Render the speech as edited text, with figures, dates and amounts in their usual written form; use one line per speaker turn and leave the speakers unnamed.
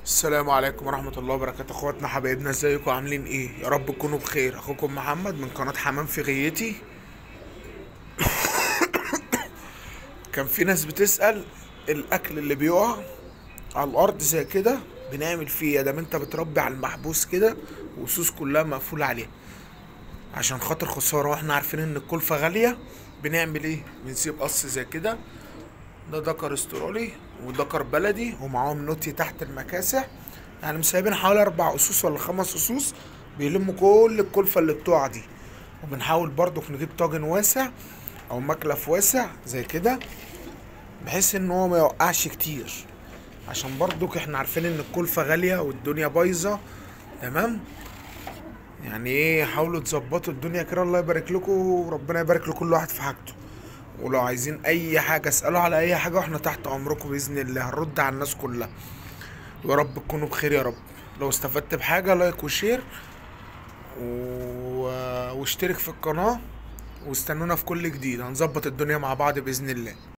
السلام عليكم ورحمة الله وبركاته. اخواتنا حبايبنا، ازيكم عاملين ايه؟ يا رب تكونوا بخير. اخوكم محمد من قناة حمام في غيتي. كان في ناس بتسأل الاكل اللي بيقع على الارض زي كده بنعمل فيه ايه؟ ده انت بتربي على المحبوس كده وصوص كلها مقفولة عليها عشان خاطر خسارة، واحنا عارفين ان الكلفة غالية. بنعمل ايه؟ بنسيب قص زي كده، ده دكر استرالي ودكر بلدي ومعاهم نوتي تحت المكاسح، يعني مسايبين حوالي 4 اسوس ولا 5 اسوس بيلموا كل الكلفة اللي بتقع دي. وبنحاول برضك نجيب طاجن واسع او مكلف واسع زي كده بحيث ان هو ما يوقعش كتير، عشان برضك احنا عارفين ان الكلفة غالية والدنيا بايظة. تمام؟ يعني ايه، حاولوا تظبطوا الدنيا كده. الله يبارك لكم وربنا يبارك لكل واحد في حاجته. ولو عايزين اي حاجة اسالوا على اي حاجة، واحنا تحت امركم باذن الله، هنرد على الناس كلها. ويا رب تكونوا بخير يا رب. لو استفدت بحاجة like و share واشترك في القناة، واستنونا في كل جديد. هنظبط الدنيا مع بعض باذن الله.